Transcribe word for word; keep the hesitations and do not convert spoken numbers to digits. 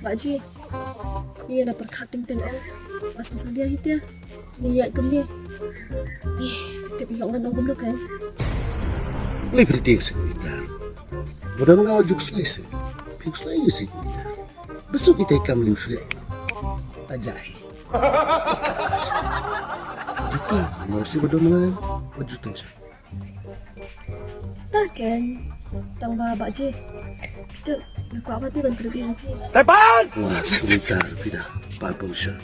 Bah Ji, ïa na pyrkhat teng teng em. Mas mas dia hitia. Ni ïa kum ni. Ih, tip ïa ngan ong kumno kan. Lei pyntieng sngewbha. Ba don nga juk slei se. Phi slei ïa sngewbha. Besuk ita i kam liu slei. Aja hi. Itu, nor si ba don nga. Ba jutang sa. Ta ken, tang ba Bah Ji. Peter, nga kwah ba ti ban pynlong ïa phi. Tepan! Wah, sebentar, Peter. Pan promotion.